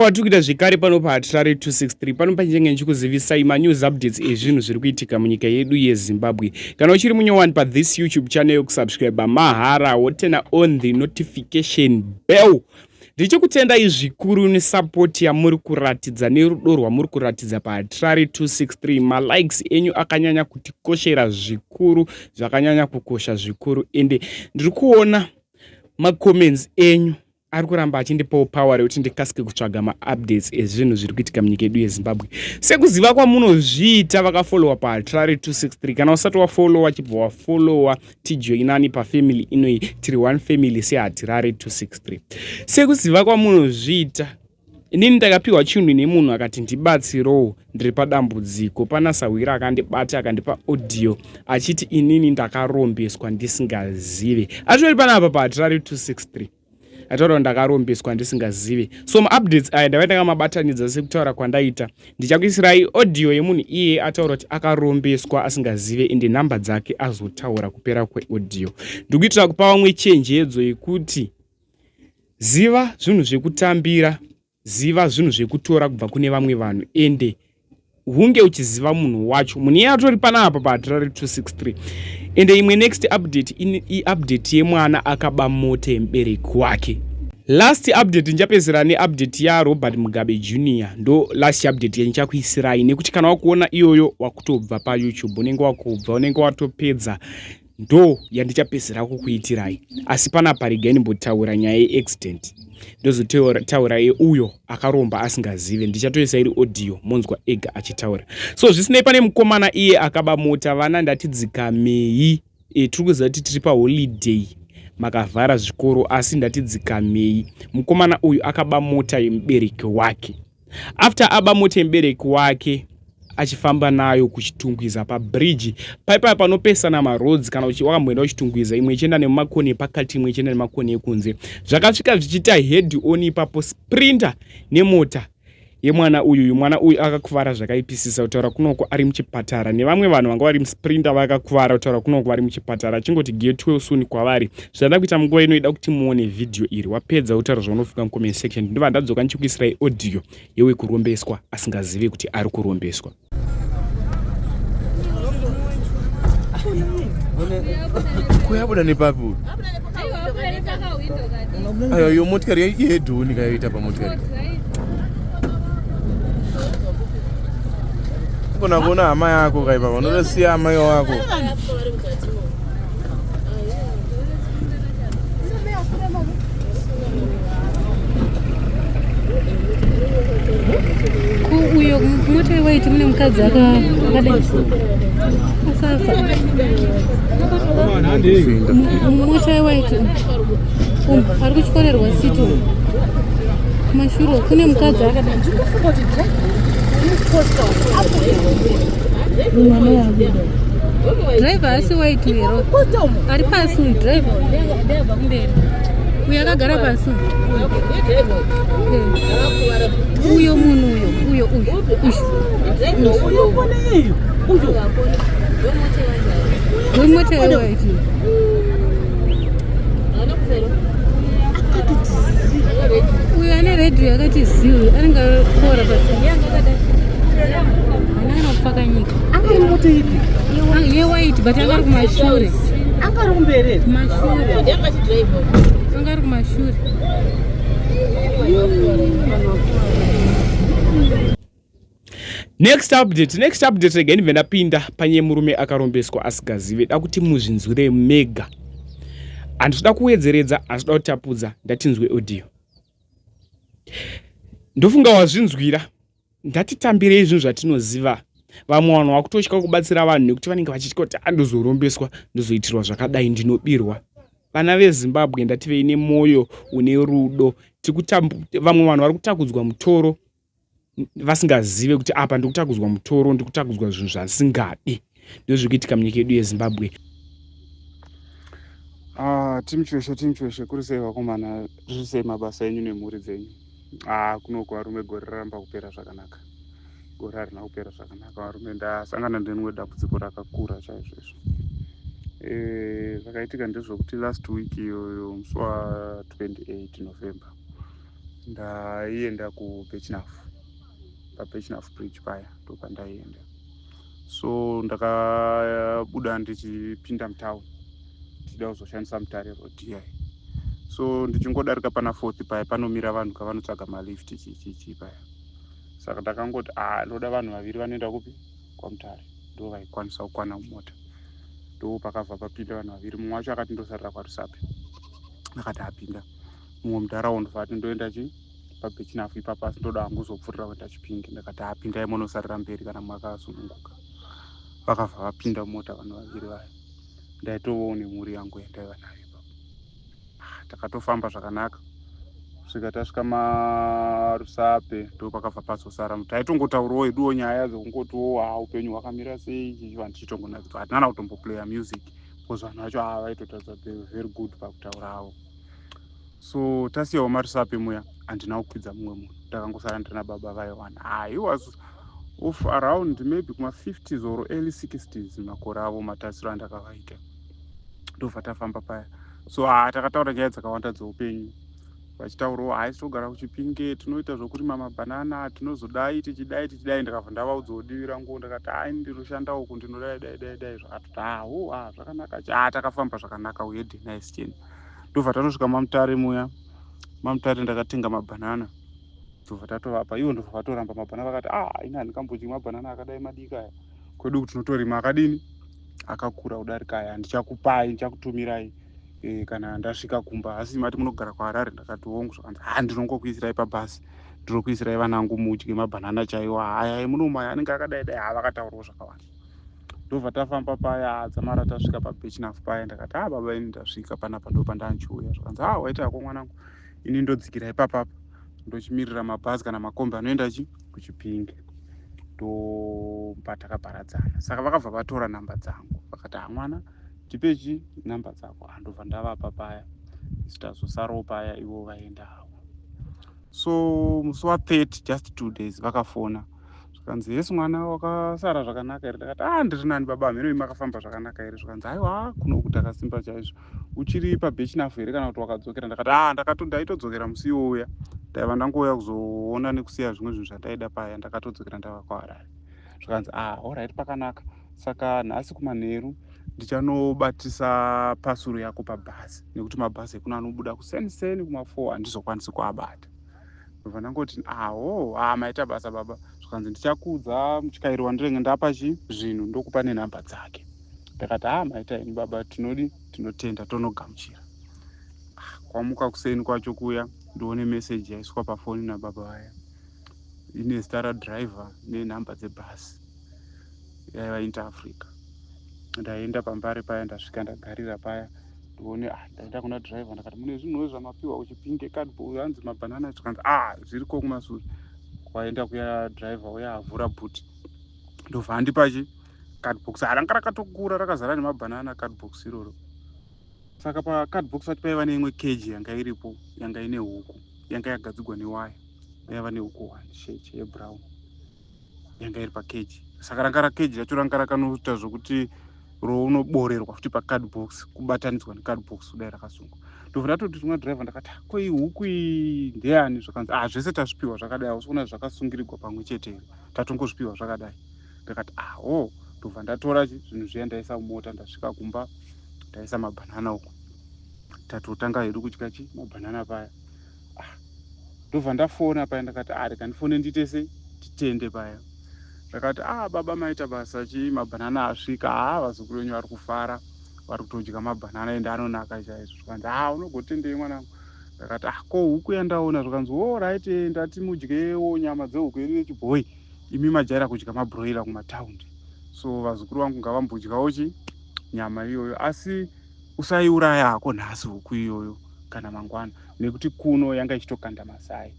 Kwatiri kuita zvekare pano paHatirare 263 pano pachinge ndichikuzivisai manews updates ezvinhu zviri kuitika munyika yedu yeZimbabwe. Kana uchiri munyowani pathis YouTube channel yokusubscribe mahara wotena on the notification bell. Ndichikutendai zvikuru nesapoti yamuri kuratidza nerudo rwamuri kuratidza paHatirare 263. Malikes enyu akanyanya kutikoshera zvikuru, zvakanyanya kukosha zvikuru ende ndiri kuona macomments enyu ari kuramba achindipawo power rekuti ndikasike kutsvaga maupdates ezvinhu zviri kuitika munyika yedu yezimbabwe sekuziva kwamunozviita vakafollowa pahatrare 263 kana usati wafollowa chibva wafollowa tijoinani pafamily inoyi tiri one family sehatirare 263 sekuziva kwamunozviita inini ndakapiwa chinhu nemunhu akati ndibatsirowo ndiri padambudziko pana sahwira akandibata akandipa audio achiti inini ndakarombeswa ndisingazive atori panapa pahatirare 263 ataura ndakarombeswa ndisingazive so maupdates aya ndava ndakamabatanidza sekutaura kwandaita ndichakuisirai audio yemunhu iye ataura kuti akarombeswa asingazive ende nhamba dzake azotaura kupera kweaudio ndikuitira kupa vamwe chenjedzo yekuti ziva zvinhu zvekutambira Ziva zvinhu zvekutora kubva kune vamwe vanhu ende hunge uchiziva munhu wacho. Munhu iye atori panapa paHatirare 263. Ende imwe next update iupdate yemwana akaba mota yemubereki wake. Last update ndichapedzisira neupdate yaRobert Mugabe Junior ndo last update yandichakuisirai nekuti kana wakuona iyoyo wakutobva paYouTube unenge wakubva unenge watopedza ndo yandichapedzera kukuitirai asi panapa regai ndimbotaura nyaya yeaccident ndozotaura yeuyo akaromba asingazive ndichatoisa iri audio monzwa ega achitaura so zvisinei pane mukomana iye akaba mota vana ndatidzikamei e, tiri kuziva kuti tiri paholiday makavhara zvikoro asi ndatidzikamei mukomana uyu akaba mota yemubereki wake After aba mota yemubereki wake achifamba nayo kuchitungwiza pabridge paipaya panopesana maroads kana wakamboenda kuchitungwiza imwe ichienda nemumakoni epakati imwe ichienda nemakoni ekunze zvakasvika zvichiita head on ipapo sprinter nemota yemwana uyu uyu mwana uyu akakuvara zvakaipisisa kutaura kunoko ari muchipatara nevamwe vanhu vanga vari musprinter vakakuvara kutaura kunoko vari muchipatara achingoti get well soon kwavari Zvandada kuita munguva ino ida kuti muone vhidhiyo iri wapedza wotaura zvaunofunga mucomment section ndobva ndadzoka ndichikuisirai audio yewekurombeswa asingazive kuti ari kurombeswa. Kuyabuda nepapi uyu? Ayo iyo motikari yehedhoni kayoita pamotikari. Kona kuona hama yako kaipa vanotosiya amai wako. Uyo mota yewaiti mune mukadzi akadai akafa. Mota yewaiti ari kutyorerwa sito kumashure kune mukadzi akadai driver asi white here ari pasi uyu driver kumberi uyo akagara pasi uyo munhu uyo uyo uyo wemota yewaiti uyo ane redhiyo yakati ziwi anenge akora pasi ana kupfakanyika anga iri moto ipi yewaiti but anga ari kumashure anga ari kumberi kumashure anga ari kumashure Next update, next update regai ndibve ndapinda panye murume akarombeswa asingazive da kuti muzvinzwire mega. Handitoda kuwedzeredza, handitoda kutapudza, ndatinzwe audio. Ndofunga wazvinzwira. Ndatitambirei zvinhu zvatinoziva. Vamwe vanhu vakutotya kubatsira vanhu nekuti vanenge vachitya kuti andozorombeswa, ah, ndozoitirwa zvakadai, ndinobirwa. Vana veZimbabwe ndativei nemoyo une rudo. Vamwe vanhu vari kutakudzwa mutoro vasingazive kuti apa ndikutakudzwa mutoro ndikutakudzwa zvinhu zvandisingadi ndozviri kuitika munyika yedu yezimbabwe. Ah, team Chweshe, team Chweshe, kuri sei vakomana, zviri sei mabasa enyu nemhuri dzenyu? Ah, kunoku varume gore raramba kupera zvakanaka. Gore harina kupera zvakanaka varume, ndasangana nerimwe dambudziko rakakura chaizvo izvo. Eh, zvakaitika ndezvekuti last week iyoyo musi wa 28 November. Ndaienda kuBirchenough, paBirchenough Bridge paya ndopandaienda. So ndakabuda ndichipinda mutown ndichida kuzoshandisa Mutare Road iyai. So ndichingodarika pana Fourth paya, panomira vanhu kavanotsvaga malift chichichi paya. Saka ndakangoti, a, ndoda vanhu vaviri vanoenda kupi? KwaMutare. Ndo vaikwanisa kukwana mumota. Ndo pakabva papinda vanhu vaviri. Mumwe wacho akati, "Ndosarira kwaRusape." Akati apinda mumwe muntaraunda, vati, "Ndoenda chi paBirchenough ipapo, asi ndoda hangu kuzopfuurira kuenda Chipinge." Ndakati, "Apindai, munosarira mberi kana makasununguka." Vakabva vapinda mumota vanhu vaviri vaya. Ndaitovawo nemhuri yangu yandaiva nayo ipapo. Ah, takatofamba zvakanaka kusvika tasvika maRusape. Ndo pakabva pazosara, taitongotaurawo heduwo nyaya dzekungotiwo, ha, upenyu hwakamira sei, chichi. Vanhu tichitongonakidzwa, hatina kutomboplaya music because vanhu vacho ava vaitotaridza they were very good pakutaura avo. So tasiyawo maRusape muya, handina kukwidza mumwe munhu, ndakangosara ndina baba vaiwana. Ah, he was of around maybe kuma50s or early 60s makore avo, matasiro andakavaita. Ndobva tafamba paya. So ha, takataura nyaya dzakawanda dzeupenyu, vachitaurawo, "Hai, togara kuChipinge, tinoita zvokurima mabhanana, tinozodai, tichidai, tichidai." Ndakabva ndavaudzawo divi rangu, ndakati, "Hai, ndinoshanda uku, ndinodai dai dai dai." Zvakatoti, "Aho, a, zvakanaka." Cha, takafamba zvakanaka. We had a nice journey. Ndobva tatosvika maMutare muya. MaMutare ndakatenga mabhanana, ndobva tatovapa ivo, ndobva vatoramba mabhanana. Vakati, "A, ini handingambodyi mabhanana akadai madiki aya. Kwedu tinotorima akadini, akakura kudarika aya. Handichakupai, ndichakutumirai kana ndasvika kumba. Asi mati munogara kuHarare?" Ndakati, "Hongu." Zvakanzi, "Ha, ndinongokuisirai pabhasi, ndinokuisirai vanangu, mudye mabhanana chaiwo. Haya emunomu aya anenge akadai dai." Ha, vakataurawo zvakawanda. Ndobva tafamba paya dzamara tasvika paBirchenough paya. Ndakati, "A, baba, ini ndasvika panapa, ndo pandanchiuya." Zvakanzi, "A, waita hako mwanangu, ini ndodzikira ipapapa, ndochimirira mabhazi kana makombi anoenda chi kuChipinge." Ndopa takaparadzana. Saka vakabva vatora namba dzangu, vakati, "Hamwana, tipechi namba dzako." Andobva ndavapa paya. Isu tazosarawo paya, ivo vaenda havo. So musi wa30, just 2 days, vakafona, zvikanzi, "Yes mwana, wakasara zvakanaka here?" Ndakati, "A, ndiri nani baba, mheno makafamba zvakanaka here?" Zvikanzi, "Aiwa, kunoku takasimba chaizvo. Uchiri paBirchenough here kana kuti wakadzokera?" Ndakati, "A, ndaitodzokera musi iwoya, ndaiva ndangouya kuzoona nekusiya zvimwe zvinhu zvandaida paya, ndakatodzokera ndava kuHarare." Zvikanzi, "A, alright, pakanaka. Saka nhasi kumanheru ndichanobatisa pasuru yako pabhazi, nekuti mabhazi ekuno anobuda kuseniseni kuma4, handizokwanisi kuabata." Ndobva ndangoti, "Aho, a, maita basa baba." Zvikanzi, "Ndichakuudza mutyairi wandinenge ndapa chi zvinhu, ndokupa nenhamba dzake." Ndakati, "A, maita ini baba, tinodi tinotenda, tonogamuchira." Ah, kwamuka kuseni kwacho kuya, ndione meseji yaiswa pafoni nababa vaya, ine zita radhiraivha nenhamba dzebhasi yaiva Inter Africa. Ndaenda paMbare paya, ndasvika, ndagarira paya, ndione, ah, ndaenda kuna dhiraivha, ndakati, "Mune zvinhuwo zvamapiwa kuChipinge, cardboard, hanzi mabhanana?" Zvikanzi, "A, zviriko kumasure." Kwaenda kuya, dhiraivha uya avhura bhuti, ndobva andipa chi cardbox. Ranga rakatokura, rakazara nemabhanana cardbox iroro. Saka pacardbox pacho paiva neimwe keji yanga iripo, yanga ine huku yanga yagadzigwa newaya. Yaiva nehuku one sheche yebrown yanga iri pakeji. Saka ranga rakeji racho ranga rakanoita zvokuti rounoborerwa futi pacardbox, kubatanidzwa necardbox kudai, rakasungwa. Ndobva ndatoti kuna dhiraivha, ndakati, "Ko, iyi huku iyi ndeyani?" Zvakanzi, "Ah, zvese tazvipiwa zvakadai. Hausi kuona zvakasungirigwa pamwe chete here? Tatongozvipiwa zvakadai." Ndakati, "Aho." Ndobva ndatora zvinhu zviya, ndaisa mumota. Ndasvika kumba, ndaisa mabhanana uku, tatotanga hedu kudya chi mabhanana paya. Ah, ndobva ndafona paya. Ndakati, "Ah, rega ndifone, ndiite sei, titende paya." Ndakati, "Ah, baba, maita basa, chi mabhanana asvika. Haa, vazukuru venyu vari kufara, vari kutodya mabhanana, ende anonaka chaizvo." Zvikanzi, "Ah, unogotendei mwanangu?" Ndakati, "Ah, ko huku yandaona?" Zvikanzi, "Alright, ndati mudyewo nyama dzehuku yedu yechibhoi. Imi majaira kudya mabroiler kumataundi, so vazukuru vangu ngavambodyawo chi nyama iyoyo. Asi usaiuraya hako nhasi huku iyoyo kana mangwana, nekuti kuno yanga ichitokanda mazai.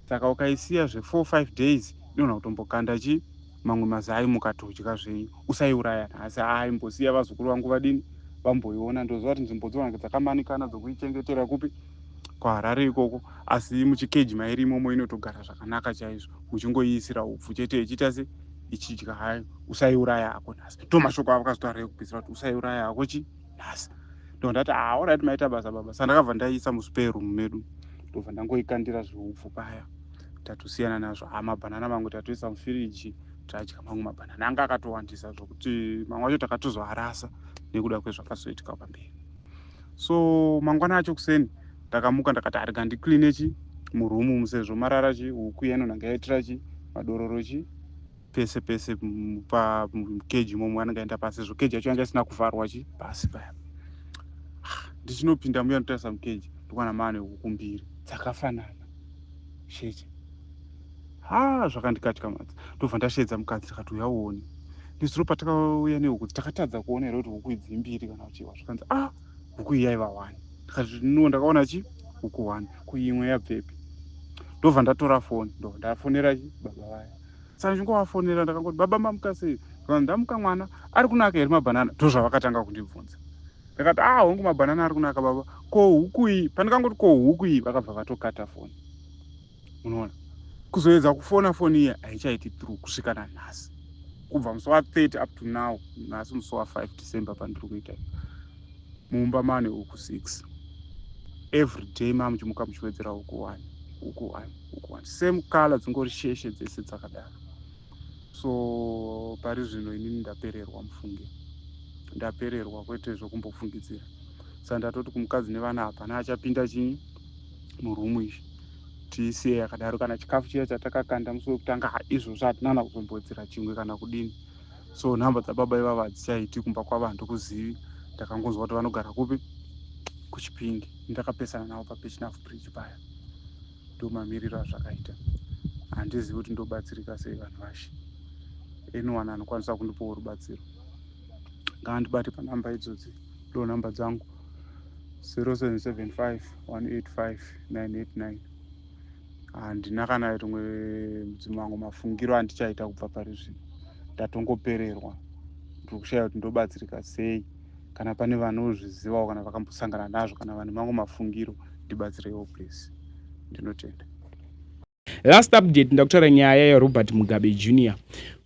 Saka ukaisiya zve4 5 days, inogona kutombokanda chi mamwe mazai, mukatodya zvenyu. Usaiuraya nhasi. Aimbosiya vazukuru vangu vadini, vamboiona. Ndoziva kuti nzvimbo dzinonge dzakamanikana dzokuichengetera kupi kuHarare ikoko, asi muchikeji mairi imomo inotogara zvakanaka chaizvo. Muchingoiisira upfu chete, ichiita se ichidya hayo. Usaiuraya hako nhasi." Ndo mashoko avakazotaura ekupedzisira, kuti usaiuraya hako chi nhasi. Ndo ndati, "Ah, alright, maita basa baba." Saka ndakabva ndaiisa muspare room medu. Ndobva ndangoikandira zviupfu paya, tatosiyana nazvo. Ha, mabhanana mamwe tatoisa mufiriji, tadya mamwe. Mabhanana anga akatowandisa zvokuti mamwe acho takatozoarasa nekuda kwezvakazoitika pamberi. So mangwana acho kuseni ndakamuka, ndakati arega ndicleane chi muroom sezvo marara chi huku yanonanga yaitira chi madororo chi pese pese pakeji imomo anenge aenda pasi, sezvo keji yacho yanga isina kuvharwa chi pasi paya. Ndichinopinda muya, ndotarisa mukeji, ndikuwana maane huku mbiri dzakafanana sheche. Ha, zvakandikatyamadza. Ndobva ndashedza mukadzi, ndikati, "Uya uone, nezuro patakauya nehuku takatadza kuona here kuti huku idzi mbiri kana kuchiwa?" Zvikanzi, "Ah, huku iyi yaiva one." Ndikati, "No, ndakaona chi huku one, kuimwe yabvepi?" Ndobva ndatora foni, ndobva ndafonera chi baba vaya. Saka ndichingovafonera, ndakangoti, "Baba, mamuka sei?" Kanzi, "Ndamuka mwana, ari kunaka here mabhanana?" Ndozvavakatanga kundibvunza. Ndakati, "Ah, hongu, mabhanana ari kunaka baba. Ko huku iyi?" Pandikangoti, "Ko huku iyi?" vakabva vatokata foni. Unoona, kuzoedza kufona, foni iya haichaiti through kusvika nanhasi, kubva musi wa30 up to now. Nhasi musi wa5 December pandiri kuita. Mumba mane huku 6. Every day mamuchimuka muchiwedzera huku 1, huku 1, huku 1, same color, dzingori sheshe dzese dzakadaro. So pari zvino inini ndapererwa, mufunge, ndapererwa, kwete zvokumbofungidzira. Saka ndatoti kumukadzi nevana, hapana achapinda chinyi muroom izvi, tiisiye yakadaro. Kana chikafu chiya chatakakanda musi wekutanga, izvozvo hatinana kuzombodzera chimwe kana kudini. So nhamba dzababa ivava hadzichaiti. Kumba kwavo handikuzivi, ndakangonzwa kuti vanogara kupi, kuChipingi. Ndakapesana navo paBirchenough Bridge paya. Ndo mamiriro azvakaita. Handizivi kuti ndobatsirika sei, vanhu vashe. Anyone anokwanisa kundipawo rubatsiro ngaandibate panhamba idzodzi. Ndo nhamba dzangu, 0775 185 989. Handina kana rimwe mamwe mafungiro andichaita kubva pari zvino. Ndatongopererwa, ndiri kushaya kuti ndobatsirika sei. Kana pane vanozvizivawo, kana vakambosangana nazvo, kana vane mamwe mafungiro, ndibatsireiwo please. Ndinotenda. Last update, ndakutaura nyaya yaRobert Mugabe Junior.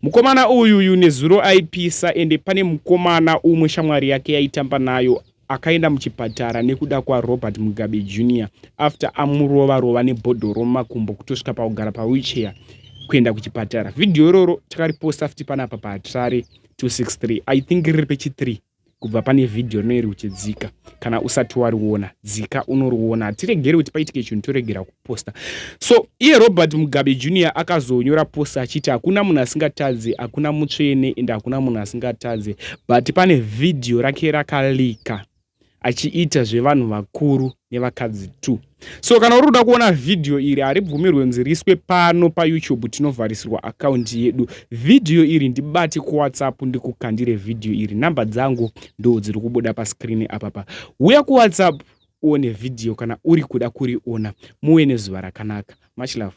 Mukomana uyuyu nezuro aipisa, ende pane mukomana umwe shamwari yake yaitamba nayo akaenda muchipatara nekuda kwaRobert Mugabe Junior, after amurova rova nebhodhoro mumakumbo kutosvika pakugara pawheelchair kuenda kuchipatara. Vhidhiyo iroro takariposta futi panapa paHatirare 263. I think riri pechi3 kubva pane vhidhiyo rinoiri uchidzika. Kana usati wariona, dzika unoriona. Hatiregeri kuti paitike chinhu toregera kuposta. So iye Robert Mugabe Junior akazonyora post achiti hakuna munhu asingatadze, hakuna mutsvene ende hakuna munhu asingatadze, but pane vhidhiyo rake rakalika achiita zvevanhu vakuru nevakadzi 2. So kana uri kuda kuona vhidhiyo iri, haribvumirwe kunzi riiswe pano paYouTube, tinovharisirwa akaunti yedu. Vhidhiyo iri, ndibate kuWhatsApp ndikukandire vhidhiyo iri. Namba dzangu ndo dziri kubuda paskrini apapa. Uya kuWhatsApp uone vhidhiyo kana uri kuda kuriona. Muve nezuva rakanaka. Much love.